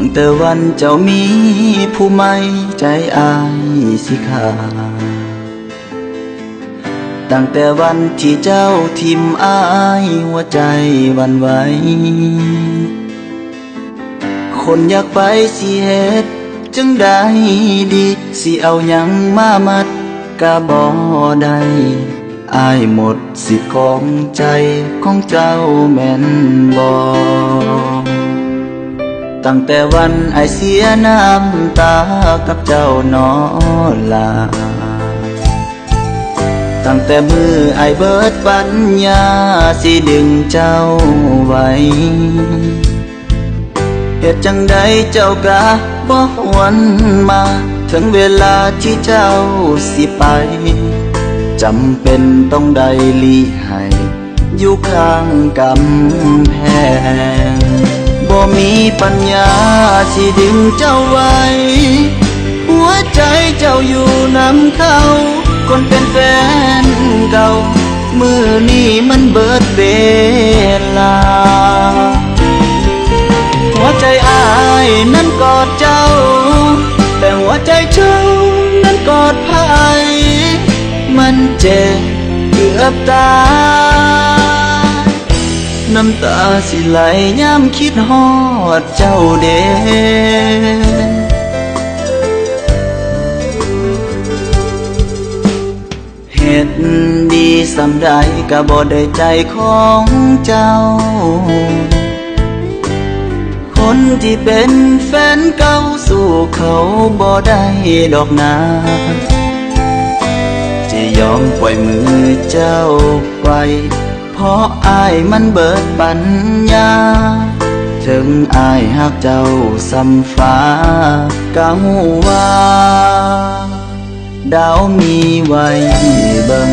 ຕັ້ງແຕ່ວັນເຈົ້າມີຜູ້ໃໝ່ ໃຈອ້າຍຊິຂາດ. ຕັ້ງແຕ່ວັນທີ່ເຈົ້າຖິ້ມອ້າຍ ຫົວໃຈຫວັ່ນໄຫວ. ຄົນຢາກໄປຊິເຮັດຈັ່ງໃດດີ ຊິເອົາຫຍັງມາມັດກະບໍ່ໄດ້. ອ້າຍໝົດສິດຂອງໃຈຂອງເຈົ້າແມ່ນບໍ່? ຕັ້ງແຕ່ວັນອ້າຍເສຍນ້ຳຕາກັບເຈົ້ານໍລາ. ຕັ້ງແຕ່ມື້ອ້າຍເບີດປັນຍາ ຊິດຶງເຈົ້າໄວ້. ເຮັດຈັ່ງໃດເຈົ້າກະບໍ່ຫວນມາ ເຖິງເວລາທີ່ເຈົ້າຊິໄປ ຈຳເປັນຕ້ອງໄດ້ຫຼີກໃຫ້ຢູ່ຂ້າງກຳແພງ. ບໍ່ມີປັນຍາຊິດຶງເຈົ້າໄວ້ ຫົວໃຈເຈົ້າຢູ່ນຳເຂົາ ຄົນເປັນແຟນເກົ່າ ມື້ນີ້ມັນເບີດເວລາ. ຫົວໃຈອ້າຍນັ້ນກອດເຈົ້າ ແຕ່ຫົວໃຈເຈົ້ານັ້ນກອດໃຜ? ມັນເຈັບເກືອບຕາຍ ນ້ຳຕາຊິໄຫຼຍາມຄິດຮອດເຈົ້າເດ. ເຮັດດີສ່ຳໃດກະບໍ່ໄດ້ໃຈຂອງເຈົ້າ. ຄົນທີ່ເປັນແຟນເກົ່າ ສູ້ເຂົາບໍ່ໄດ້ດອກນາ. ຈະຍອມປ່ອຍມືເຈົ້າໄປ ເພາະອ້າຍມັນເບີດປັນຍາ. ເຖິງອ້າຍຮັກເຈົ້າສ່ຳຟ້າ ກະຮູ້ວ່າ ດາວມີໄວ້ເບິ່ງ.